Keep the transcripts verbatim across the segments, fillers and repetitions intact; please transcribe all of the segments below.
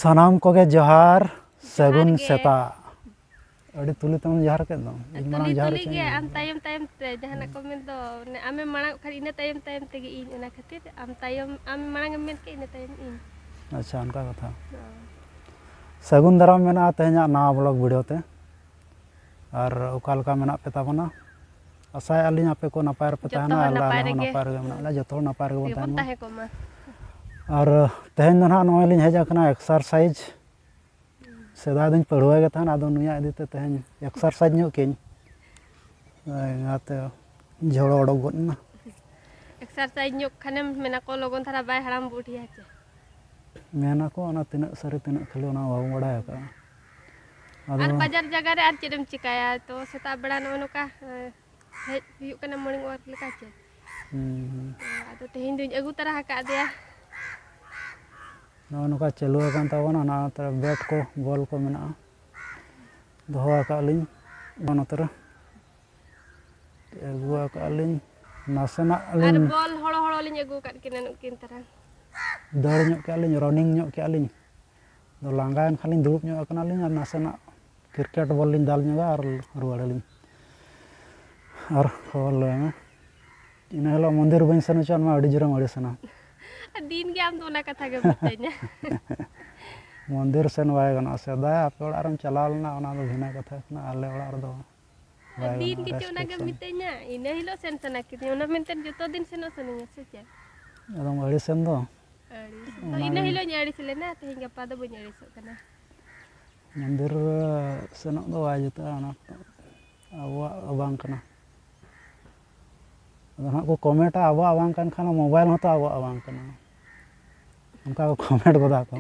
ᱥᱟᱱᱟᱢ ᱠᱚᱜᱮ ᱡᱚᱦᱟᱨ, ᱥᱟᱹᱜᱩᱱ ᱜᱮ᱾ ᱥᱮᱛᱟᱜ᱾ ᱟᱹᱰᱤ ᱛᱩᱞᱤ ᱛᱮᱢ ᱡᱚᱦᱟᱨ ᱠᱮᱫ ᱫᱚ᱾ ᱤᱧ ᱢᱟᱲᱟᱝ ᱛᱩᱞᱤ ᱡᱚᱦᱟᱨ ᱛᱩᱞᱤ ᱦᱚᱪᱚᱧ ᱜᱮ, ᱢᱮ᱾ ᱟᱢ ᱛᱟᱭᱚᱢ ᱛᱟᱭᱚᱢ ᱛᱮ ᱡᱟᱦᱟᱱᱟᱜ ᱠᱚ ᱢᱮᱱ ᱫᱚ, ᱚᱱᱮ ᱟᱢᱮᱢ ᱢᱟᱲᱟᱝ ᱚᱜ ᱠᱷᱟᱱ ᱤᱱᱟᱹ ᱛᱟᱭᱚᱢ ᱛᱟᱭᱚᱢ ᱛᱮᱜᱮ ᱤᱧ, ᱚᱱᱟ ᱠᱷᱟᱹᱛᱤᱨ ᱟᱢ ᱛᱟᱭᱚᱢ, ᱟᱢ ᱢᱟᱲᱟᱝ ᱮᱢ ᱢᱮᱱ ᱠᱮᱫ ᱤᱱᱟᱹ ᱛᱟᱭᱚᱢ ᱤᱧ᱾ ᱟᱪᱪᱷᱟ, ᱚᱱᱠᱟ ᱠᱟᱛᱷᱟ᱾ ᱦᱳᱭ᱾ ᱥᱟᱹᱜᱩᱱ ᱫᱟᱨᱟᱢ ᱢᱮᱱᱟᱜᱼᱟ ᱛᱮᱦᱮᱧᱟᱜ ᱱᱟᱣᱟ vlog video ᱛᱮ᱾ ᱟᱨ ᱚᱠᱟ ᱞᱮᱠᱟ ᱢᱮᱱᱟᱜ ᱯᱮ ᱛᱟᱵᱚᱱᱟ? ᱟᱥᱟᱭᱮᱫᱼᱟ ᱞᱤᱧ ᱟᱯᱮ ᱠᱚ ᱱᱟᱯᱟᱭ ᱨᱮᱯᱮ ᱡᱚᱛᱚ ᱛᱟᱦᱮᱱᱟ, ᱦᱚᱲ ᱟᱨ ᱱᱟᱯᱟᱭ ᱟᱞᱮ ᱦᱚᱸ ᱨᱮᱜᱮ᱾ ᱱᱟᱯᱟᱭ ᱨᱮᱜᱮ ᱢᱮᱱᱟᱜ ᱞᱮᱭᱟ, ᱡᱚᱛᱚ ᱦᱚᱲ ᱱᱟᱯᱟᱭ ᱨᱮᱜᱮ ᱵᱚᱱ ᱛᱮᱜᱮ ᱵᱚᱱ ᱛᱟᱦᱮᱱ ᱢᱟ᱾ ᱛᱟᱦᱮᱸ ᱠᱚᱜ ᱢᱟ᱾ ᱟᱨ ᱛᱮᱦᱮᱧ ᱫᱚ ᱱᱟᱦᱟᱜ ᱱᱚᱜᱼᱚᱭ ᱞᱤᱧ ᱦᱮᱡ ᱟᱠᱟᱱᱟ exercise᱾ ᱥᱮᱫᱟᱭ ᱫᱚᱧ ᱯᱟᱹᱲᱦᱩᱣᱟᱹ ᱜᱮ ᱛᱟᱦᱮᱱ, ᱟᱫᱚ ᱱᱩᱭᱟᱜ ᱤᱫᱤ ᱛᱮ ᱛᱮᱦᱮᱧ exercise ᱧᱚᱜ ᱠᱮᱜᱼᱟᱹᱧ᱾ ᱚᱱᱟᱛᱮ ᱡᱷᱚᱲᱚ ᱚᱰᱚᱠ ᱜᱚᱫ ᱮᱱᱟ᱾ Exercise ᱧᱚᱜ ᱠᱷᱟᱱᱮᱢ ᱢᱮᱱᱟ ᱠᱚ ᱞᱚᱜᱚᱱ ᱫᱷᱟᱨᱟ ᱵᱟᱭ ᱦᱟᱲᱟᱢ ᱵᱩᱰᱷᱤᱭᱟ ᱪᱮ? ᱢᱮᱱᱟ ᱠᱚ ᱚᱱᱟ ᱛᱤᱱᱟᱹᱜ ᱥᱟᱹᱨᱤ ᱛᱤᱱᱟᱹᱜ ᱠᱷᱟᱹᱞᱤ ᱚᱱᱟ ᱵᱟᱵᱚᱱ ᱵᱟᱲᱟᱭ ᱟᱠᱟᱫᱼᱟ᱾ ᱟᱫᱚ ᱟᱨ ᱵᱟᱡᱟᱨ ᱡᱟᱭᱜᱟ ᱨᱮ ᱟᱨ ᱪᱮᱫ ᱮᱢ ᱪᱤᱠᱟᱹᱭᱟ? ᱛᱚ ᱥᱮᱛᱟᱜ ᱵᱮᱲᱟ ᱱᱚᱜᱼᱚ ᱱᱚᱝᱠᱟ, ᱮ, ᱦᱮᱡ ᱦᱩᱭᱩᱜ ᱠᱟᱱᱟ morning walk ᱞᱮᱠᱟ ᱪᱮ? ᱦᱩᱸ, ᱦᱩᱸ᱾ ᱛᱚ ᱟᱫᱚ ᱛᱮᱦᱮᱧ ᱫᱚᱧ ᱟᱹᱜᱩ ᱛᱟᱨᱟ ᱟᱠᱟᱫᱮᱭᱟ᱾ ᱱᱚᱜᱼᱚ ᱱᱚᱝᱠᱟ ᱪᱟᱹᱞᱩ ᱟᱠᱟᱱ ᱛᱟᱵᱚᱱᱟ, ᱚᱱᱟ ᱛᱮ bat ᱠᱚ, ball ᱠᱚ ᱢᱮᱱᱟᱜᱼᱟ, ᱫᱚᱦᱚ ᱟᱠᱟᱫ ᱞᱤᱧ ᱱᱚᱛᱮ ᱨᱮ᱾ ᱟᱹᱜᱩ ᱟᱠᱟᱫ ᱞᱤᱧ ᱱᱟᱥᱮᱱᱟᱜ ᱟᱨ ᱞᱤᱧ ball ᱦᱚᱲᱚ ᱦᱚᱲᱚ ᱞᱤᱧ ᱟᱹᱜᱩ ᱟᱠᱟᱫ ᱠᱤᱱᱟ ᱱᱩᱠᱤᱱ ᱛᱟᱨᱟ᱾ ᱫᱟᱹᱲ ᱧᱚᱜ ᱠᱮᱜᱼᱟ ᱞᱤᱧ, running ᱧᱚᱜ ᱠᱮᱜᱼᱟ ᱞᱤᱧ᱾ ᱟᱫᱚ ᱞᱟᱸᱜᱟᱭᱮᱱ ᱠᱷᱟᱱ ᱞᱤᱧ ᱫᱩᱲᱩᱵ ᱧᱚᱜ ᱟᱠᱟᱱᱟᱞᱤᱧ ᱟᱨ ᱱᱟᱥᱮᱱᱟᱜ cricket ball ᱞᱤᱧ ᱫᱟᱞ ᱧᱚᱜᱟ ᱟᱨ ᱨᱩᱣᱟᱹᱲᱟᱞᱤᱧ᱾ ᱟᱨ ᱠᱷᱚᱵᱚᱨ ᱞᱟᱹᱭ ᱢᱮ᱾ ᱤᱱᱟᱹ ᱦᱤᱞᱳᱜ ᱢᱚᱱᱫᱤᱨ ᱵᱟᱹᱧ ᱥᱮᱱ ᱦᱚᱪᱚᱣᱟᱜ ᱢᱟ, ᱟᱹᱰᱤ ᱡᱳᱨᱮᱢ ᱟᱹᱲᱤᱥᱮᱱᱟ᱾ ᱫᱤᱱ ᱜᱮ ᱟᱢ ᱫᱚ ᱚᱱᱟ ᱠᱟᱛᱷᱟ ᱜᱮᱢ ᱢᱤᱛᱟᱹᱧᱟ᱾ ᱢᱚᱱᱫᱤᱨ ᱥᱮᱱ ᱵᱟᱭ ᱜᱟᱱᱚᱜᱼᱟ᱾ ᱥᱮᱫᱟᱭ ᱟᱯᱮ ᱚᱲᱟᱜ ᱨᱮᱢ ᱪᱟᱞᱟᱣ ᱞᱮᱱᱟ, ᱚᱱᱟ ᱫᱚ ᱵᱷᱤᱱᱟᱹ ᱠᱟᱛᱷᱟ ᱠᱟᱱᱟ᱾ ᱟᱞᱮ ᱚᱲᱟᱜ ᱨᱮᱫᱚ ᱵᱟᱭ ᱫᱤᱱ ᱜᱟᱱᱚᱜᱼᱟ, ᱜᱮᱪᱚ ᱚᱱᱟ ᱜᱮᱢ restriction᱾ ᱢᱤᱛᱟᱹᱧᱟ, ᱤᱱᱟᱹ ᱦᱤᱞᱳᱜ ᱥᱮᱱ ᱥᱟᱱᱟ ᱠᱤᱫᱤᱧᱟ, ᱚᱱᱟ ᱢᱮᱱᱛᱮ ᱡᱚᱛᱚ ᱫᱤᱱ ᱥᱮᱱᱚᱜ ᱥᱟᱱᱟᱧᱟ ᱥᱮ ᱪᱮᱫ? ᱟᱫᱚᱢ ᱟᱹᱲᱤᱥᱮᱱ ᱫᱚ᱾ ᱟᱹᱲᱤᱥ ᱫᱚ ᱚᱱᱟ ᱤᱱᱟᱹ ᱜᱮ᱾ ᱦᱤᱞᱳᱜ ᱤᱧ ᱟᱹᱲᱤᱥ ᱞᱮᱱᱟ, ᱛᱮᱦᱮᱧ ᱜᱟᱯᱟ ᱫᱚ ᱵᱟᱹᱧ ᱟᱹᱲᱤᱥᱚᱜ ᱠᱟᱱᱟ᱾ ᱢᱚᱱᱫᱤᱨ ᱥᱮᱱᱚᱜ ᱫᱚ ᱵᱟᱭ ᱡᱩᱛᱩᱜᱼᱟ, ᱚᱱᱟ ᱠᱚ ᱟᱵᱚᱣᱟᱜ ᱵᱟᱝ ᱠᱟᱱᱟ᱾ ᱟᱫᱚ ᱱᱟᱦᱟᱜ ᱠᱚ ᱠᱚᱢᱮᱱᱴᱟ, ᱟᱵᱚᱣᱟᱜ ᱵᱟᱝ ᱠᱟᱱ ᱠᱷᱟᱱ mobile ᱦᱚᱸᱛᱚ ᱟᱵᱚᱣᱟᱜ ᱵᱟᱝ ᱠᱟᱱᱟ, ᱚᱱᱠᱟ ᱠᱚ ᱠᱚᱢᱮᱱᱴ ᱜᱚᱫᱟ ᱠᱚ᱾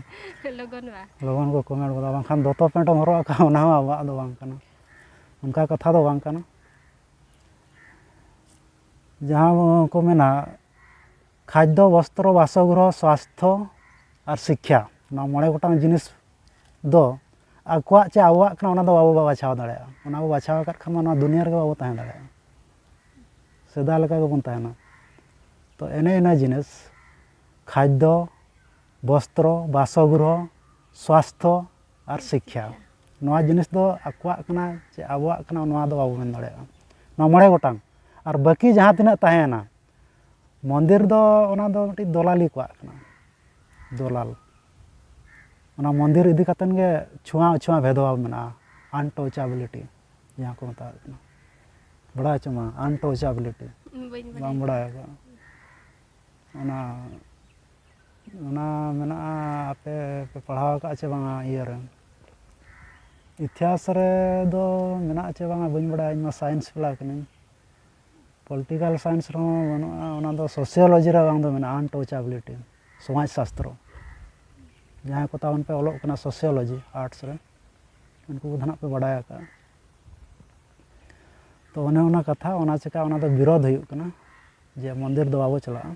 ᱞᱚᱜᱚᱱ ᱵᱟ᱾ ᱞᱚᱜᱚᱱ ᱠᱚ ᱠᱚᱢᱮᱱᱴ ᱜᱚᱫᱟ, ᱵᱟᱝᱠᱷᱟᱱ ᱫᱚᱛᱚ ᱯᱮᱱᱴ ᱮᱢ ᱦᱚᱨᱚᱜ ᱟᱠᱟᱫ, ᱚᱱᱟ ᱦᱚᱸ ᱟᱵᱚᱣᱟᱜ ᱫᱚ ᱵᱟᱝ ᱠᱟᱱᱟ, ᱚᱱᱠᱟ ᱠᱟᱛᱷᱟ ᱫᱚ ᱵᱟᱝ ᱠᱟᱱᱟ᱾ ᱡᱟᱦᱟᱸ ᱠᱚ ᱢᱮᱱᱟ, ᱠᱷᱟᱫᱽᱫᱚ, ᱵᱚᱥᱛᱨᱚ, ᱵᱟᱥᱚᱜᱨᱚᱦᱚ, ᱥᱣᱟᱥᱛᱷᱚ ᱟᱨ ᱥᱤᱠᱠᱷᱟ, ᱱᱚᱣᱟ ᱢᱚᱬᱮ ᱜᱚᱴᱟᱝ ᱡᱤᱱᱤᱥ ᱫᱚ ᱟᱠᱚᱣᱟᱜ ᱪᱮ ᱟᱵᱚᱣᱟᱜ ᱠᱟᱱᱟ, ᱚᱱᱟ ᱫᱚ ᱵᱟᱵᱚ ᱵᱟᱪᱷᱟᱣ ᱫᱟᱲᱮᱭᱟᱜᱼᱟ᱾ ᱚᱱᱟ ᱵᱚ ᱵᱟᱪᱷᱟᱣ ᱟᱠᱟᱫ ᱠᱷᱟᱱ ᱢᱟ ᱱᱚᱣᱟ ᱫᱩᱱᱤᱭᱟᱹ ᱨᱮᱜᱮ ᱵᱟᱵᱚ ᱛᱟᱦᱮᱸ ᱫᱟᱲᱮᱭᱟᱜᱼᱟ, ᱥᱮᱫᱟᱭ ᱞᱮᱠᱟ ᱜᱮᱵᱚᱱ ᱛᱟᱦᱮᱱᱟ᱾ ᱛᱚ ᱮᱱᱮ ᱤᱱᱟᱹ ᱡᱤᱱᱤᱥ, ᱠᱷᱟᱫᱽᱫᱚ, ᱵᱚᱥᱛᱨᱚ, ᱵᱟᱥᱚᱜᱨᱚᱦᱚ, ᱥᱣᱟᱥᱛᱷᱚ ᱟᱨ ᱥᱤᱠᱠᱷᱟ᱾ ᱱᱚᱣᱟ ᱡᱤᱱᱤᱥ ᱫᱚ ᱟᱠᱚᱣᱟᱜ ᱠᱟᱱᱟ ᱪᱮ ᱟᱵᱚᱣᱟᱜ ᱠᱟᱱᱟ, ᱱᱚᱣᱟ ᱫᱚ ᱵᱟᱵᱚ ᱢᱮᱱ ᱫᱟᱲᱮᱭᱟᱜᱼᱟ᱾ ᱱᱚᱣᱟ ᱢᱚᱬᱮ ᱜᱚᱴᱟᱝ᱾ ᱟᱨ ᱵᱟᱹᱠᱤ ᱡᱟᱦᱟᱸ ᱛᱤᱱᱟᱹᱜ ᱛᱟᱦᱮᱸᱭᱮᱱᱟ, ᱢᱚᱱᱫᱤᱨ ᱫᱚ ᱚᱱᱟ ᱫᱚ ᱢᱤᱫᱴᱤᱡ ᱫᱚᱞᱟᱞᱤ ᱠᱚᱣᱟᱜ ᱠᱟᱱᱟ, ᱫᱚᱞᱟᱞ᱾ ᱚᱱᱟ ᱢᱚᱱᱫᱤᱨ ᱤᱫᱤ ᱠᱟᱛᱮᱱ ᱜᱮ ᱪᱷᱩᱣᱟ ᱚᱪᱷᱩᱣᱟ ᱵᱷᱮᱫᱽᱵᱷᱟᱵᱽ ᱢᱮᱱᱟᱜᱼᱟ, ᱟᱱᱴᱚᱪᱟᱵᱤᱞᱤᱴᱤ ᱡᱟᱦᱟᱸ ᱠᱚ ᱢᱮᱛᱟᱜ ᱠᱟᱱᱟ᱾ ᱵᱟᱲᱟᱭ ᱦᱚᱪᱚ ᱢᱟ, ᱟᱱᱴᱚᱪᱟᱵᱤᱞᱤᱴᱤ᱾ ᱵᱟᱹᱧ ᱵᱟᱲᱟᱭᱟ᱾ ᱵᱟᱢ ᱵᱟᱲᱟᱭ ᱟᱠᱟᱫᱟ? ᱚᱱᱟ, ᱚᱱᱟ ᱢᱮᱱᱟᱜᱼᱟ, ᱟᱯᱮ ᱯᱮ ᱯᱟᱲᱦᱟᱣ ᱟᱠᱟᱫᱼᱟ ᱪᱮ ᱵᱟᱝᱟ ᱤᱭᱟᱹ ᱨᱮ? ᱤᱛᱤᱦᱟᱥ ᱨᱮ ᱫᱚ ᱢᱮᱱᱟᱜᱼᱟ ᱪᱮ ᱵᱟᱝᱟ ᱵᱟᱹᱧ ᱵᱟᱲᱟᱭᱟ, ᱤᱧ ᱢᱟ ᱥᱟᱭᱮᱱᱥ ᱵᱟᱞᱟ ᱠᱟᱹᱱᱟᱹᱧ᱾ ᱯᱚᱞᱤᱴᱤᱠᱟᱞ ᱥᱟᱭᱮᱱᱥ ᱨᱮᱦᱚᱸ ᱵᱟᱹᱱᱩᱜᱼᱟ, ᱚᱱᱟ ᱫᱚ ᱥᱳᱥᱤᱭᱳᱞᱚᱡᱤ ᱨᱮ ᱵᱟᱝ ᱫᱚ ᱢᱮᱱᱟᱜᱼᱟ, ᱟᱱᱴᱚᱪᱟᱵᱤᱞᱤᱴᱤ, ᱥᱚᱢᱟᱡᱽ ᱥᱟᱥᱛᱨᱚ᱾ ᱡᱟᱦᱟᱸᱭ ᱠᱚ ᱛᱟᱵᱚᱱ ᱯᱮ ᱚᱞᱚᱜ ᱠᱟᱱᱟ ᱥᱳᱥᱤᱭᱳᱞᱚᱡᱤ ᱟᱨᱴᱥ ᱨᱮ, ᱩᱱᱠᱩ ᱠᱚᱫᱚ ᱱᱟᱦᱟᱜ ᱯᱮ ᱵᱟᱰᱟᱭ ᱟᱠᱟᱫᱼᱟ᱾ ᱛᱚ ᱚᱱᱮ ᱚᱱᱟ ᱠᱟᱛᱷᱟ, ᱚᱱᱟ ᱪᱮᱠᱟ ᱚᱱᱟ ᱫᱚ ᱵᱤᱨᱳᱫᱷ ᱦᱩᱭᱩᱜ ᱠᱟᱱᱟ ᱡᱮ ᱢᱚᱱᱫᱤᱨ ᱫᱚ ᱵᱟᱵᱚ ᱪᱟᱞᱟᱜᱼᱟ᱾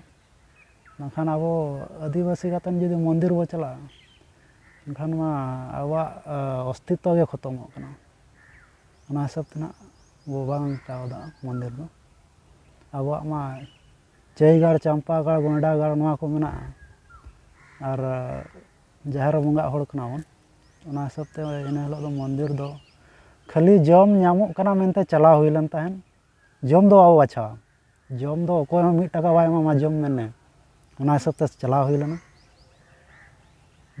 ᱵᱟᱝᱠᱷᱟᱱ ᱟᱵᱚ ᱟᱹᱫᱤᱵᱟᱹᱥᱤ ᱠᱟᱛᱮᱱ ᱡᱩᱫᱤ ᱢᱚᱱᱫᱤᱨ ᱵᱚ ᱪᱟᱞᱟᱜᱼᱟ, ᱮᱱᱠᱷᱟᱱ ᱢᱟ ᱟᱵᱚᱣᱟᱜ, ᱟ, ᱚᱥᱛᱤᱛᱛᱚ ᱜᱮ ᱠᱷᱚᱛᱚᱢᱚᱜ ᱠᱟᱱᱟ᱾ ᱚᱱᱟ ᱦᱤᱥᱟᱹᱵ ᱛᱮ ᱱᱟᱜ ᱵᱚ ᱵᱟᱝ ᱪᱟᱞᱟᱣ ᱫᱟᱲᱮᱭᱟᱜᱼᱟ ᱢᱚᱱᱫᱤᱨ ᱫᱚ᱾ ᱟᱵᱚᱣᱟᱜ ᱢᱟ ᱪᱟᱹᱭ ᱜᱟᱲ, ᱪᱟᱢᱯᱟ ᱜᱟᱲ, ᱜᱚᱭᱰᱟ ᱜᱟᱲ, ᱱᱚᱣᱟ ᱠᱚ ᱢᱮᱱᱟᱜᱼᱟ᱾ ᱟᱨ ᱡᱟᱦᱮᱨ ᱨᱮ ᱵᱚᱸᱜᱟᱜ ᱦᱚᱲ ᱠᱟᱱᱟ ᱵᱚᱱ, ᱚᱱᱟ ᱦᱤᱥᱟᱹᱵ ᱛᱮ ᱤᱱᱟᱹ ᱦᱤᱞᱳᱜ ᱫᱚ ᱢᱚᱱᱫᱤᱨ ᱫᱚ ᱠᱷᱟᱹᱞᱤ ᱡᱚᱢ ᱧᱟᱢᱚᱜ ᱠᱟᱱᱟ ᱢᱮᱱᱛᱮ ᱪᱟᱞᱟᱣ ᱦᱩᱭ ᱞᱮᱱ ᱛᱟᱦᱮᱸᱫ᱾ ᱡᱚᱢ ᱫᱚ ᱵᱟᱵᱚ ᱵᱟᱪᱷᱟᱣᱟ, ᱡᱚᱢ ᱫᱚ ᱚᱠᱚᱭ ᱦᱚᱸ ᱢᱤᱫ ᱴᱟᱠᱟ ᱵᱟᱭ ᱮᱢᱟᱢᱟ ᱡᱚᱢ ᱢᱮᱱᱮ᱾ ᱚᱱᱟ ᱦᱤᱥᱟᱹᱵ ᱛᱮ ᱪᱟᱞᱟᱣ ᱦᱩᱭ ᱞᱮᱱᱟ᱾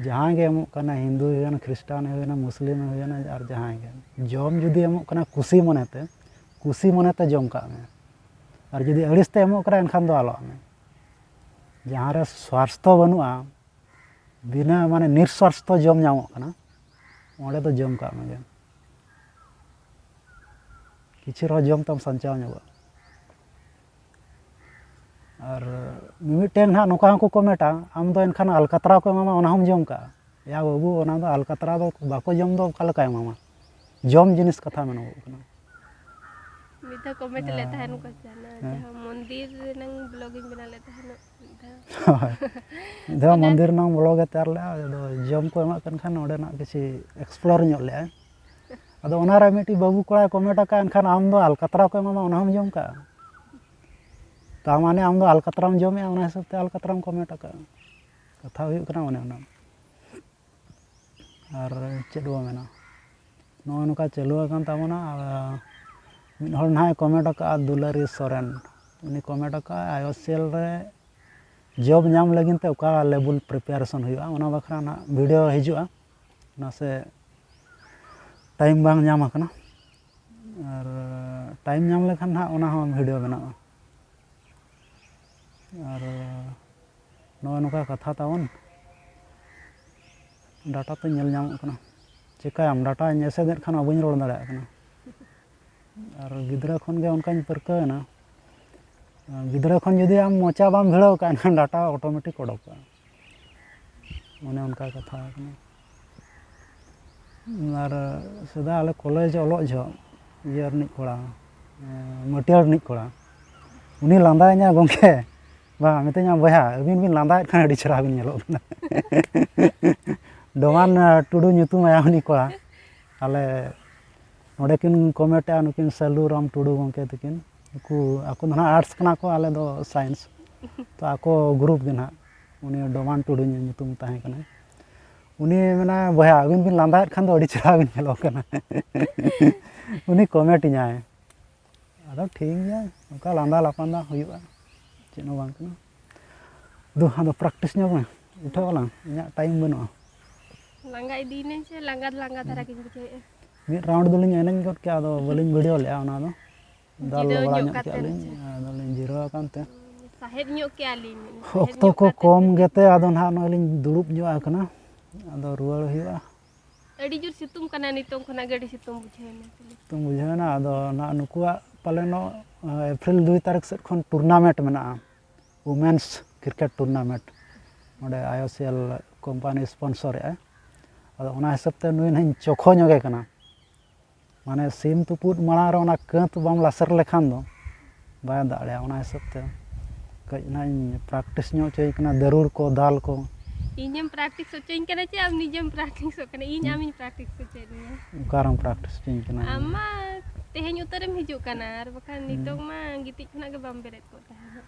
ᱡᱟᱦᱟᱸᱭ ᱜᱮ ᱮᱢᱚᱜ ᱠᱟᱱᱟ, ᱦᱤᱱᱫᱩᱭ ᱦᱩᱭᱮᱱᱟ, ᱠᱷᱨᱤᱥᱴᱟᱱ ᱦᱩᱭᱮᱱᱟ, ᱢᱩᱥᱞᱤᱢ ᱦᱩᱭᱮᱱᱟ, ᱟᱨ ᱡᱟᱦᱟᱸᱭ ᱜᱮ, ᱡᱚᱢ ᱡᱩᱫᱤ ᱮᱢᱚᱜ ᱠᱟᱱᱟ ᱠᱩᱥᱤ ᱢᱚᱱᱮᱛᱮ, ᱠᱩᱥᱤ ᱢᱚᱱᱮᱛᱮ ᱡᱚᱢ ᱠᱟᱜ ᱢᱮ᱾ ᱟᱨ ᱡᱩᱫᱤ ᱟᱹᱲᱤᱥ ᱛᱮ ᱮᱢᱚᱜ ᱠᱟᱱᱟ, ᱮᱱᱠᱷᱟᱱ ᱫᱚ ᱟᱞᱚᱣᱟᱜ ᱢᱮ᱾ ᱡᱟᱦᱟᱸ ᱨᱮ ᱥᱣᱟᱨᱛᱷᱚ ᱵᱟᱹᱱᱩᱜᱼᱟ, ᱵᱤᱱᱟᱹ ᱢᱟᱱᱮ ᱱᱤᱨᱥᱣᱟᱨᱛᱷᱚ ᱡᱚᱢ ᱧᱟᱢᱚᱜ ᱠᱟᱱᱟ, ᱚᱸᱰᱮ ᱫᱚ ᱡᱚᱢ ᱠᱟᱜ ᱢᱮ᱾ ᱠᱤᱪᱷᱩ ᱨᱮᱦᱚᱸ ᱡᱚᱢ ᱛᱟᱢ ᱥᱟᱧᱪᱟᱣ ᱧᱚᱜᱚᱜᱼᱟ᱾ ᱟᱨ ᱢᱤᱢᱤᱫᱴᱮᱱ ᱦᱟᱸᱜ ᱱᱚᱝᱠᱟ ᱦᱚᱸᱠᱚ ᱠᱚᱢᱮᱱᱴᱟ, "ᱟᱢ ᱫᱚ ᱮᱱᱠᱷᱟᱱ ᱟᱞᱠᱟᱛᱨᱟ ᱠᱚ ᱮᱢᱟᱢᱟ, ᱚᱱᱟ ᱦᱚᱸᱢ ᱡᱚᱢ ᱠᱟᱜᱼᱟ?" ᱭᱟ ᱵᱟᱹᱵᱩ, ᱚᱱᱟ ᱫᱚ ᱟᱞᱠᱟᱛᱨᱟ ᱫᱚ ᱵᱟᱠᱚ ᱡᱚᱢ ᱫᱚ ᱚᱠᱟ ᱞᱮᱠᱟᱭ ᱮᱢᱟᱢᱟ? ᱡᱚᱢ ᱡᱤᱱᱤᱥ ᱠᱟᱛᱷᱟ ᱢᱮᱱᱚᱜᱚᱜ ᱠᱟᱱᱟ᱾ ᱢᱤᱫ ᱫᱷᱟᱣ ᱠᱚᱢᱮᱱᱴ ᱞᱮᱫ ᱦᱮᱸ᱾ ᱛᱟᱦᱮᱱ ᱠᱚ ᱡᱟᱦᱟᱱᱟᱜ, ᱦᱮᱸ᱾ ᱡᱟᱦᱟᱸ ᱢᱚᱱᱫᱤᱨ ᱨᱮᱱᱟᱝ ᱵᱞᱚᱜ ᱤᱧ ᱵᱮᱱᱟᱣ ᱞᱮᱫ ᱛᱟᱦᱮᱱᱚᱜ ᱢᱤᱫ ᱫᱷᱟᱣ᱾ ᱦᱳᱭ᱾ ᱢᱤᱫ ᱫᱷᱟᱣ ᱚᱱᱟ ᱢᱚᱱᱫᱤᱨ ᱨᱮᱱᱟᱝ ᱵᱞᱚᱜ ᱮ ᱛᱮᱭᱟᱨ ᱞᱮᱫᱼᱟ, ᱟᱫᱚ ᱡᱚᱢ ᱠᱚ ᱮᱢᱟᱜ ᱠᱟᱱ ᱠᱷᱟᱱ ᱚᱸᱰᱮᱱᱟᱜ ᱠᱤᱪᱷᱩ ᱮᱠᱥᱯᱞᱳᱨ ᱧᱚᱜ ᱞᱮᱫᱼᱟᱭ᱾ ᱟᱫᱚ ᱚᱱᱟᱨᱮ ᱢᱤᱫᱴᱤᱡ ᱵᱟᱹᱵᱩ ᱠᱚᱲᱟᱭ ᱠᱚᱢᱮᱱᱴ ᱟᱠᱟᱫᱼᱟ, "ᱮᱱᱠᱷᱟᱱ ᱟᱢ ᱫᱚ ᱟᱞᱠᱟᱛᱨᱟ ᱠᱚ ᱮᱢᱟᱢᱟ, ᱚᱱᱟ ᱦᱚᱸᱢ ᱡᱚᱢ ᱠᱟᱜᱼᱟ?" ᱛᱟᱨ ᱢᱟᱱᱮ ᱟᱢ ᱫᱚ ᱟᱞᱠᱟᱛᱨᱟᱢ ᱡᱚᱢᱮᱜᱼᱟ, ᱚᱱᱟ ᱦᱤᱥᱟᱹᱵ ᱛᱮ ᱟᱞᱠᱟᱛᱨᱟᱢ ᱠᱚᱢᱮᱱᱴ ᱟᱠᱟᱫᱼᱟ᱾ ᱠᱟᱛᱷᱟ ᱦᱩᱭᱩᱜ ᱠᱟᱱᱟ ᱚᱱᱮ ᱚᱱᱟ᱾ ᱟᱨ ᱪᱮᱫ ᱵᱚ ᱢᱮᱱᱟ, ᱱᱚᱜᱼᱚ ᱱᱚᱝᱠᱟ ᱪᱟᱹᱞᱩ ᱟᱠᱟᱱ ᱛᱟᱵᱚᱱᱟ᱾ ᱟᱨ ᱢᱤᱫ ᱦᱚᱲ ᱱᱟᱦᱟᱜ ᱮ ᱠᱚᱢᱮᱱᱴ ᱟᱠᱟᱫᱼᱟ, ᱫᱩᱞᱟᱹᱨᱤ ᱥᱚᱨᱮᱱ, ᱩᱱᱤ ᱠᱚᱢᱮᱱᱴ ᱟᱠᱟᱫᱼᱟ, ᱟᱭᱳᱥᱤᱮᱞ ᱨᱮ ᱡᱚᱵ ᱧᱟᱢ ᱞᱟᱹᱜᱤᱫ ᱛᱮ ᱚᱠᱟ ᱞᱮᱵᱮᱞ ᱯᱨᱤᱯᱟᱨᱮᱥᱚᱱ ᱦᱩᱭᱩᱜᱼᱟ, ᱚᱱᱟ ᱵᱟᱠᱷᱨᱟ ᱱᱟᱦᱟᱜ ᱵᱷᱤᱰᱤᱭᱳ ᱦᱤᱡᱩᱜᱼᱟ᱾ ᱱᱟᱥᱮ ᱴᱟᱭᱤᱢ ᱵᱟᱝ ᱧᱟᱢ ᱟᱠᱟᱱᱟ, ᱟᱨ ᱴᱟᱭᱤᱢ ᱧᱟᱢ ᱞᱮᱠᱷᱟᱱ ᱱᱟᱦᱟᱜ ᱚᱱᱟ ᱦᱚᱸ ᱵᱷᱤᱰᱤᱭᱳ ᱵᱮᱱᱟᱜᱼᱟ᱾ ᱟᱨ ᱱᱚᱜᱼᱚᱭ ᱱᱚᱝᱠᱟ ᱠᱟᱛᱷᱟ ᱛᱟᱵᱚᱱ, ᱰᱟᱴᱟ ᱛᱮ ᱧᱮᱞ ᱧᱟᱢᱚᱜ ᱠᱟᱱᱟ᱾ ᱪᱮᱠᱟᱭᱟᱢ, ᱰᱟᱴᱟᱧ ᱮᱥᱮᱫᱮᱫ ᱠᱷᱟᱱ ᱵᱟᱹᱧ ᱨᱚᱲ ᱫᱟᱲᱮᱭᱟᱜ ᱠᱟᱱᱟ᱾ ᱟᱨ ᱜᱤᱫᱽᱨᱟᱹ ᱠᱷᱚᱱ ᱜᱮ ᱚᱱᱠᱟᱧ ᱯᱟᱹᱨᱠᱟᱹᱣ ᱮᱱᱟ᱾ ᱜᱤᱫᱽᱨᱟᱹ ᱠᱷᱚᱱ ᱡᱩᱫᱤ ᱟᱢ ᱢᱚᱪᱟ ᱵᱟᱢ ᱵᱷᱤᱲᱟᱹᱣ ᱠᱟᱜᱼᱟ, ᱮᱱᱠᱷᱟᱱ ᱰᱟᱴᱟ ᱚᱴᱳᱢᱮᱴᱤᱠ ᱚᱰᱚᱠᱚᱜᱼᱟ᱾ ᱚᱱᱮ ᱚᱱᱠᱟ ᱠᱟᱛᱷᱟ ᱠᱟᱱᱟ᱾ ᱟᱨ ᱥᱮᱫᱟᱭ ᱟᱞᱮ ᱠᱚᱞᱮᱡᱽ ᱚᱞᱚᱜ ᱡᱚᱦᱚᱜ ᱤᱭᱟᱹ ᱨᱤᱱᱤᱡ ᱠᱚᱲᱟ, ᱢᱟᱹᱴᱤᱭᱟᱹᱲ ᱨᱤᱱᱤᱡ ᱠᱚᱲᱟ, ᱩᱱᱤ ᱞᱟᱸᱫᱟᱭᱤᱧᱟ, "ᱜᱚᱢᱠᱮ", ᱵᱟᱝ, ᱢᱤᱛᱟᱹᱧᱟ, "ᱵᱚᱭᱦᱟ, ᱟᱹᱵᱤᱱ ᱵᱤᱱ ᱞᱟᱸᱫᱟᱭᱮᱫ ᱠᱷᱟᱱ ᱟᱹᱰᱤ ᱪᱮᱦᱨᱟ ᱵᱤᱱ ᱧᱮᱞᱚᱜ ᱠᱟᱱᱟ᱾" ᱰᱚᱢᱟᱱ ᱴᱩᱰᱩ ᱧᱩᱛᱩᱢ ᱟᱭᱟ ᱩᱱᱤ ᱠᱚᱲᱟ᱾ ᱟᱞᱮ ᱱᱚᱰᱮ ᱠᱤᱱ ᱠᱚᱢᱮᱱᱴᱮᱜᱼᱟ, ᱱᱩᱠᱤᱱ ᱥᱟᱹᱞᱩ ᱨᱟᱢ ᱴᱩᱰᱩ ᱜᱚᱢᱠᱮ ᱛᱟᱹᱠᱤᱱ᱾ ᱩᱱᱠᱩ ᱟᱠᱚ ᱫᱚ ᱱᱟᱦᱟᱜ ᱟᱨᱴᱥ ᱠᱟᱱᱟ ᱠᱚ, ᱟᱞᱮ ᱫᱚ ᱥᱟᱭᱮᱱᱥ᱾ ᱛᱚ ᱟᱠᱚ ᱜᱨᱩᱯ ᱜᱮ ᱱᱟᱦᱟᱜ, ᱩᱱᱤ ᱰᱚᱢᱟᱱ ᱴᱩᱰᱩ ᱧᱩᱛᱩᱢ ᱛᱟᱦᱮᱸ ᱠᱟᱱᱟ᱾ ᱩᱱᱤ ᱢᱮᱱᱟ, "ᱵᱚᱭᱦᱟ, ᱟᱹᱵᱤᱱ ᱵᱤᱱ ᱞᱟᱸᱫᱟᱭᱮᱫ ᱠᱷᱟᱱ ᱫᱚ ᱟᱹᱰᱤ ᱪᱮᱦᱨᱟ ᱵᱤᱱ ᱧᱮᱞᱚᱜ ᱠᱟᱱᱟ᱾" ᱩᱱᱤ ᱠᱚᱢᱮᱱᱴ ᱤᱧᱟᱭ᱾ ᱟᱫᱚ ᱴᱷᱤᱠ ᱜᱮᱭᱟ, ᱚᱱᱠᱟ ᱞᱟᱸᱫᱟ ᱞᱟᱯᱟᱱᱫᱟ ᱦᱩᱭᱩᱜᱼᱟ, ᱪᱮᱫ ᱦᱚᱸ ᱵᱟᱝ ᱠᱟᱱᱟ᱾ ᱫᱩ, ᱟᱫᱚ ᱯᱨᱮᱠᱴᱤᱥ ᱧᱚᱜ ᱢᱮ, ᱩᱴᱷᱟᱹᱣ ᱟᱞᱟᱝ, ᱤᱧᱟᱹᱜ ᱴᱟᱭᱤᱢ ᱵᱟᱹᱱᱩᱜᱼᱟ᱾ ᱞᱟᱸᱜᱟ ᱤᱫᱤᱭᱮᱱᱟᱹᱧ ᱥᱮ, ᱞᱟᱸᱜᱟ ᱞᱟᱸᱜᱟ ᱫᱷᱟᱨᱟ ᱜᱤᱧ ᱵᱩᱡᱷᱟᱹᱣᱮᱫᱼᱟ᱾ ᱢᱤᱫ ᱨᱟᱣᱩᱱᱰ ᱫᱚᱞᱤᱧ ᱮᱱᱮᱡ ᱜᱚᱫ ᱠᱮᱫᱼᱟ, ᱟᱫᱚ ᱵᱟᱹᱞᱤᱧ ᱵᱷᱤᱰᱤᱭᱳ ᱞᱮᱫᱼᱟ ᱚᱱᱟ ᱫᱚ᱾ ᱫᱟᱞ ᱡᱤᱨᱟᱹᱣ ᱵᱟᱲᱟ ᱧᱚᱜ ᱧᱚᱜ ᱠᱮᱫᱼᱟ ᱠᱟᱛᱮ ᱞᱤᱧ, ᱟᱪᱪᱷᱟ᱾ ᱟᱫᱚᱞᱤᱧ ᱡᱤᱨᱟᱹᱣ ᱟᱠᱟᱱ ᱛᱮ᱾ ᱥᱟᱦᱮᱫ ᱧᱚᱜ ᱠᱮᱜᱼᱟ ᱞᱤᱧ, ᱥᱟᱦᱮᱫ ᱚᱠᱛᱚ ᱧᱚᱜ ᱠᱚ ᱠᱟᱛᱮ ᱠᱚᱢ ᱞᱤᱧ ᱜᱮᱛᱮ, ᱟᱫᱚ ᱱᱟᱦᱟᱜ ᱱᱚᱜᱼᱚᱭ ᱞᱤᱧ ᱫᱩᱲᱩᱵ ᱧᱚᱜ ᱟᱠᱟᱱᱟ, ᱟᱫᱚ ᱨᱩᱣᱟᱹᱲ ᱦᱩᱭᱩᱜᱼᱟ᱾ ᱟᱹᱰᱤ ᱡᱳᱨ ᱥᱤᱛᱩᱝ ᱠᱟᱱᱟ, ᱱᱤᱛᱚᱝ ᱠᱷᱚᱱᱟᱜ ᱜᱮ ᱟᱹᱰᱤ ᱥᱤᱛᱩᱝ ᱵᱩᱡᱷᱟᱹᱣ ᱮᱱᱟ᱾ ᱥᱤᱛᱩᱝ ᱵᱩᱡᱷᱟᱹᱣ ᱮᱱᱟ, ᱟᱫᱚ ᱱᱟᱦᱟᱜ ᱱᱩᱠᱩᱣᱟᱜ ᱯᱟᱞᱮᱱᱚᱜ, ᱮ, ᱮᱯᱨᱤᱞ ᱫᱩᱭ ᱛᱟᱹᱨᱤᱠᱷ ᱥᱮᱫ ᱠᱷᱚᱱ ᱴᱩᱨᱱᱟᱢᱮᱱᱴ ᱢᱮᱱᱟᱜᱼᱟ, ᱣᱩᱢᱮᱱᱥ ᱠᱨᱤᱠᱮᱴ ᱴᱩᱨᱱᱟᱢᱮᱱᱴ, ᱱᱚᱰᱮ ᱟᱭᱳᱥᱤᱮᱞ ᱠᱳᱢᱯᱟᱱᱤ ᱥᱯᱚᱱᱥᱚᱨᱮᱜᱼᱟ᱾ ᱟᱫᱚ ᱚᱱᱟ ᱦᱤᱥᱟᱹᱵ ᱛᱮ ᱱᱩᱭ ᱱᱟᱦᱟᱜ ᱤᱧ ᱪᱚᱠᱷᱚ ᱧᱚᱜᱮ ᱠᱟᱱᱟ, ᱢᱟᱱᱮ ᱥᱤᱢ ᱛᱩᱯᱩᱫ ᱢᱟᱲᱟᱝ ᱨᱮ ᱚᱱᱟ ᱠᱟᱹᱛ ᱵᱟᱢ ᱞᱟᱥᱮᱨ ᱞᱮᱠᱷᱟᱱ ᱫᱚ ᱵᱟᱭ ᱫᱟᱜ ᱫᱟᱲᱮᱭᱟᱜᱼᱟ᱾ ᱚᱱᱟ ᱦᱤᱥᱟᱹᱵ ᱛᱮ ᱠᱟᱹᱡ ᱱᱟᱦᱟᱜ ᱤᱧ ᱯᱨᱮᱠᱴᱤᱥ ᱧᱚᱜ ᱦᱚᱪᱚᱭᱮ ᱠᱟᱱᱟ, ᱫᱟᱹᱨᱩᱲ ᱠᱚ, ᱫᱟᱞ ᱠᱚ᱾ ᱤᱧᱮᱢ ᱯᱨᱮᱠᱴᱤᱥ ᱦᱚᱪᱚᱧ ᱠᱟᱱᱟ ᱪᱮ ᱟᱢ ᱱᱤᱡᱮᱢ ᱯᱨᱮᱠᱴᱤᱥᱚᱜ ᱠᱟᱱᱟ? ᱤᱧ ᱟᱢᱤᱧ ᱯᱨᱮᱠᱴᱤᱥ ᱦᱚᱪᱚᱭᱮᱫ ᱢᱮᱭᱟ᱾ ᱚᱠᱟᱨᱮᱢ ᱯᱨᱮᱠᱴᱤᱥ ᱦᱚᱪᱚᱧ ᱠᱟᱱᱟ? ᱟᱢ ᱢᱟ ᱛᱮᱦᱮᱧ ᱩᱛᱟᱹᱨᱮᱢ ᱦᱤᱡᱩᱜ ᱠᱟᱱᱟ, ᱟᱨ ᱵᱟᱠᱷᱟᱱ ᱦᱩᱸ᱾ ᱱᱤᱛᱚᱝ ᱢᱟ ᱜᱤᱛᱤᱡ ᱠᱷᱚᱱᱟᱜ ᱜᱮ ᱵᱟᱢ ᱵᱮᱨᱮᱫ ᱠᱚᱜ ᱛᱟᱦᱮᱸᱱᱟ᱾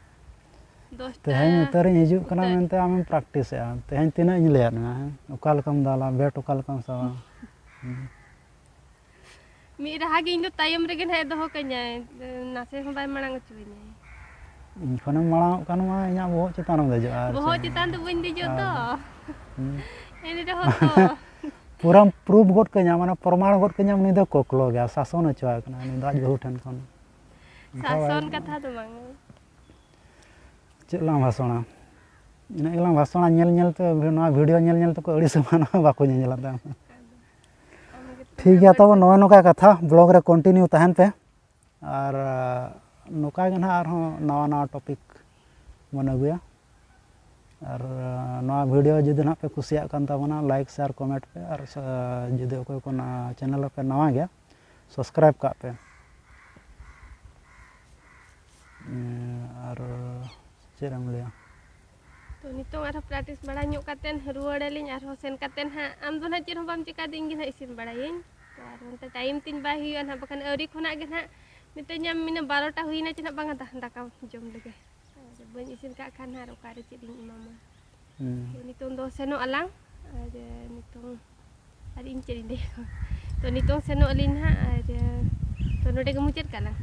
ᱫᱚᱥᱴᱟ ᱛᱮᱦᱮᱧ ᱩᱛᱟᱹᱨᱤᱧ ᱦᱤᱡᱩᱜ ᱠᱟᱱᱟ ᱩᱛᱟᱹᱨ᱾ ᱢᱮᱱᱛᱮ ᱟᱢᱮᱢ ᱯᱨᱮᱠᱴᱤᱥᱮᱜᱼᱟ᱾ ᱛᱮᱦᱮᱧ ᱛᱤᱱᱟᱹᱜ ᱤᱧ ᱞᱟᱹᱭᱟᱫ ᱢᱮᱭᱟ, ᱦᱮᱸ? ᱚᱠᱟ ᱞᱮᱠᱟᱢ ᱫᱟᱞᱟ, ᱵᱮᱴ ᱚᱠᱟ ᱞᱮᱠᱟᱢ ᱥᱟᱵᱟ? ᱦᱩᱸ᱾ ᱢᱤᱫ ᱨᱟᱦᱟ ᱜᱮ ᱤᱧ ᱫᱚ ᱛᱟᱭᱚᱢ ᱨᱮᱜᱮ ᱱᱟᱦᱟᱜ ᱮ ᱫᱚᱦᱚ ᱠᱟᱹᱧᱟᱭ, ᱱᱟᱥᱮ ᱦᱚᱸ ᱵᱟᱭ ᱢᱟᱲᱟᱝ ᱦᱚᱪᱚᱣᱟᱹᱧᱟᱭ᱾ ᱤᱧ ᱠᱷᱚᱱᱮᱢ ᱢᱟᱲᱟᱝᱚᱜ ᱠᱷᱟᱱ ᱢᱟ ᱤᱧᱟᱹᱜ ᱵᱚᱦᱚᱜ ᱪᱮᱛᱟᱱ ᱨᱮᱢ ᱫᱮᱡᱚᱜᱼᱟ ᱟᱨ ᱵᱚᱦᱚᱜ ᱪᱮᱫ? ᱪᱮᱛᱟᱱ ᱫᱚ ᱵᱟᱹᱧ ᱫᱮᱡᱚᱜ ᱫᱚ᱾ ᱟᱨ, ᱦᱩᱸ᱾ ᱮᱱ ᱨᱮᱦᱚᱸ ᱛᱚ᱾ ᱯᱩᱨᱟᱹᱢ ᱯᱨᱩᱯᱷ ᱜᱚᱫ ᱠᱟᱹᱧᱟ, ᱢᱟᱱᱮ ᱯᱨᱚᱢᱟᱱ ᱜᱚᱫ ᱠᱟᱹᱧᱟᱢ, ᱩᱱᱤ ᱫᱚ ᱠᱚᱠᱞᱚ ᱜᱮᱭᱟ, ᱥᱟᱥᱚᱱ ᱦᱚᱪᱚᱣᱟᱭ ᱠᱟᱱᱟ ᱩᱱᱤ ᱫᱚ ᱟᱡ ᱵᱟᱹᱦᱩ ᱴᱷᱮᱱ ᱠᱷᱚᱱ᱾ ᱚᱱᱠᱟ ᱵᱟᱭ ᱥᱟᱥᱚᱱ ᱠᱟᱛᱷᱟ ᱫᱚ ᱵᱟᱝ᱾ ᱪᱮᱫ ᱞᱟᱝ ᱵᱷᱟᱥᱚᱬᱟ? ᱤᱱᱟᱹᱜ ᱜᱮᱞᱟᱝ ᱵᱷᱟᱥᱚᱬᱟ, ᱧᱮᱞ ᱧᱮᱞ ᱛᱮ, ᱱᱚᱣᱟ ᱵᱷᱤᱰᱤᱭᱳ ᱧᱮᱞ ᱧᱮᱞ ᱛᱮᱠᱚ ᱟᱹᱲᱤᱥ ᱮᱢᱟᱱᱚᱜᱼᱟ, ᱵᱟᱠᱚ ᱧᱮᱧᱮᱞᱟ ᱛᱟᱭᱚᱢ᱾ ᱴᱷᱤᱠ ᱜᱮᱭᱟ, ᱛᱚᱵᱮ ᱱᱚᱜᱼᱚᱭ ᱱᱚᱝᱠᱟ ᱠᱟᱛᱷᱟ, ᱵᱞᱚᱜ ᱨᱮ ᱠᱚᱱᱴᱤᱱᱤᱭᱩ ᱛᱟᱦᱮᱱ ᱯᱮ᱾ ᱟᱨ, ᱟ, ᱱᱚᱝᱠᱟ ᱜᱮ ᱱᱟᱦᱟᱜ ᱟᱨᱦᱚᱸ ᱱᱟᱣᱟ ᱱᱟᱣᱟ ᱴᱚᱯᱤᱠ ᱵᱚᱱ ᱟᱹᱜᱩᱭᱟ᱾ ᱟᱨ, ᱟ, ᱱᱚᱣᱟ ᱵᱷᱤᱰᱤᱭᱳ ᱡᱩᱫᱤ ᱱᱟᱦᱟᱜ ᱯᱮ ᱠᱩᱥᱤᱭᱟᱜ ᱠᱟᱱ ᱛᱟᱵᱚᱱᱟ, ᱞᱟᱭᱤᱠ, ᱥᱮᱭᱟᱨ, ᱠᱚᱢᱮᱱᱴ ᱯᱮ᱾ ᱟᱨ, ᱟ, ᱡᱩᱫᱤ ᱚᱠᱚᱭ ᱠᱚ ᱱᱚᱣᱟ ᱪᱮᱱᱮᱞ ᱨᱮᱯᱮ ᱱᱟᱣᱟ ᱜᱮᱭᱟ, ᱥᱟᱵᱥᱠᱨᱟᱭᱤᱵ ᱠᱟᱜ ᱯᱮ᱾ ᱮᱸ, ᱟᱨ ᱪᱮᱫ ᱮᱢ ᱞᱟᱹᱭᱟ? ᱛᱚ, ᱱᱤᱛᱚᱝ ᱟᱨᱦᱚᱸ ᱯᱨᱮᱠᱴᱤᱥ ᱵᱟᱲᱟ ᱧᱚᱜ ᱠᱟᱛᱮᱱ ᱨᱩᱣᱟᱹᱲ ᱟᱹᱞᱤᱧ, ᱟᱨᱦᱚᱸ ᱥᱮᱱ ᱠᱟᱛᱮᱱ ᱦᱟᱸᱜ, ᱟᱢ ᱫᱚ ᱱᱟᱦᱟᱜ ᱪᱮᱫ ᱦᱚᱸ ᱵᱟᱢ ᱪᱮᱠᱟᱭᱫᱟ, ᱤᱧ ᱜᱮ ᱱᱟᱦᱟᱜ ᱤᱥᱤᱱ ᱵᱟᱲᱟᱭᱟᱹᱧ᱾ ᱛᱚ, ᱟᱨ ᱚᱱᱛᱮ ᱴᱟᱭᱤᱢ ᱛᱤᱧ ᱵᱟᱭ ᱦᱩᱭᱩᱜᱼᱟ ᱱᱟᱦᱟᱜ, ᱵᱟᱠᱷᱟᱱ ᱟᱹᱣᱨᱤ ᱠᱷᱚᱱᱟᱜ ᱜᱮ ᱱᱟᱦᱟᱜ ᱢᱤᱛᱟᱹᱧᱟᱢ, ᱢᱮᱱᱟ ᱵᱟᱨᱚᱴᱟ ᱦᱩᱭᱱᱟ ᱪᱮ ᱱᱟᱦᱟᱜ ᱵᱟᱝᱟ ᱫᱟ-, ᱫᱟᱠᱟ ᱡᱚᱢ ᱞᱮᱜᱮ᱾ ᱟᱨ ᱵᱟᱹᱧ ᱤᱥᱤᱱ ᱠᱟᱜ ᱠᱷᱟᱱ ᱱᱟᱦᱟᱜ ᱚᱠᱟᱨᱮ ᱪᱮᱫ ᱤᱧ ᱮᱢᱟᱢᱟ? ᱦᱩᱸ᱾ ᱛᱚ, ᱱᱤᱛᱚᱝ ᱫᱚ ᱥᱮᱱᱚᱜ ᱟᱞᱟᱝ, ᱟᱨ ᱱᱤᱛᱚᱝ ᱟᱨ ᱤᱧ ᱪᱮᱫ ᱤᱧ ᱞᱟᱹᱭᱟ? ᱛᱚ, ᱱᱤᱛᱚᱝ ᱥᱮᱱᱚᱜ ᱟᱹᱞᱤᱧ ᱱᱟᱦᱟᱜ, ᱟᱨ ᱛᱚ, ᱱᱚᱰᱮ ᱜᱮ ᱢᱩᱪᱟᱹᱫ ᱠᱟᱜ ᱞᱟᱝ᱾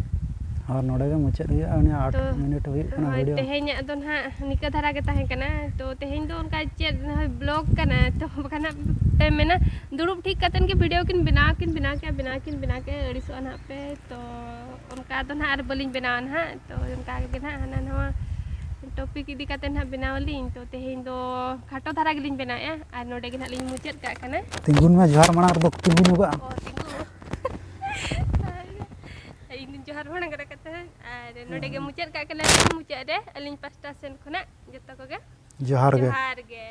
ᱟᱨ ᱱᱚᱰᱮ ᱜᱮ ᱢᱩᱪᱟᱹᱫ ᱦᱩᱭᱩᱜᱼᱟ, ᱩᱱᱤ ᱟᱴ ᱛᱚ, ᱢᱤᱱᱤᱴ ᱦᱩᱭᱩᱜ ᱠᱟᱱᱟ ᱦᱳᱭ, ᱵᱷᱤᱰᱤᱭᱳ᱾ ᱛᱮᱦᱮᱧᱟᱜ ᱫᱚ ᱱᱟᱦᱟᱜ ᱱᱤᱠᱟᱹ ᱫᱷᱟᱨᱟ ᱜᱮ ᱛᱟᱦᱮᱸ ᱠᱟᱱᱟ᱾ ᱛᱚ, ᱛᱮᱦᱮᱧ ᱫᱚ ᱚᱱᱠᱟ ᱪᱮᱫ ᱱᱚᱜᱼᱚᱭ ᱵᱞᱚᱜ ᱠᱟᱱᱟ, ᱛᱚ, ᱵᱟᱠᱷᱟᱱ ᱦᱟᱸᱜ ᱯᱮ ᱢᱮᱱᱟ, ᱫᱩᱲᱩᱵ ᱴᱷᱤᱠ ᱠᱟᱛᱮᱱ ᱜᱮ ᱵᱷᱤᱰᱤᱭᱳ ᱠᱤᱱ ᱵᱮᱱᱟᱣ, ᱠᱤᱱ ᱵᱮᱱᱟᱣ ᱠᱮᱭᱟ, ᱵᱮᱱᱟᱣ ᱠᱤᱱ ᱵᱮᱱᱟᱣ ᱠᱮᱭᱟ, ᱟᱹᱲᱤᱥᱚᱜᱼᱟ ᱱᱟᱦᱟᱜ ᱯᱮ᱾ ᱛᱚ, ᱚᱱᱠᱟ ᱫᱚ ᱱᱟᱦᱟᱜ ᱟᱨ ᱵᱟᱹᱞᱤᱧ ᱵᱮᱱᱟᱣᱟ ᱱᱟᱦᱟᱜ᱾ ᱛᱚ, ᱚᱱᱠᱟ ᱜᱮ ᱱᱟᱦᱟᱜ ᱦᱟᱱᱟ ᱱᱟᱣᱟ ᱴᱚᱯᱤᱠ ᱤᱫᱤ ᱠᱟᱛᱮ ᱱᱟᱦᱟᱜ ᱵᱮᱱᱟᱣ ᱟᱹᱞᱤᱧ᱾ ᱛᱚ, ᱛᱮᱦᱮᱧ ᱫᱚ ᱠᱷᱟᱴᱚ ᱫᱷᱟᱨᱟ ᱜᱮᱞᱤᱧ ᱵᱮᱱᱟᱣᱮᱫᱼᱟ ᱟᱨ ᱱᱚᱰᱮ ᱜᱮ ᱱᱟᱦᱟᱜ ᱞᱤᱧ ᱢᱩᱪᱟᱹᱫ ᱠᱟᱜ ᱠᱟᱱᱟ᱾ ᱛᱤᱸᱜᱩᱱ ᱢᱮ, ᱡᱚᱦᱟᱨ ᱢᱟᱲᱟᱝ ᱨᱮᱫᱚ ᱛᱤᱸᱜᱩ ᱧᱚᱜᱚᱜᱼᱟ᱾ ᱚ, ᱛᱤᱸᱜᱩ᱾ ᱤᱧ ᱫᱚ ᱡᱚᱦᱟᱨ ᱢᱟᱲᱟᱝ ᱨᱮ ᱠᱟᱛᱷᱟ, ᱟᱨ ᱱᱚᱰᱮ ᱜᱮ ᱦᱮᱸ᱾ ᱢᱩᱪᱟᱹᱫ ᱠᱟᱜ ᱠᱟᱱᱟ ᱞᱤᱧ᱾ ᱢᱩᱪᱟᱹᱫ ᱨᱮ ᱟᱹᱞᱤᱧ ᱯᱟᱥᱴᱟ ᱥᱮᱱ ᱠᱷᱚᱱᱟᱜ ᱡᱚᱛᱚ ᱠᱚᱜᱮ ᱡᱚᱦᱟᱨ ᱜᱮ᱾ ᱡᱚᱦᱟᱨ ᱜᱮ᱾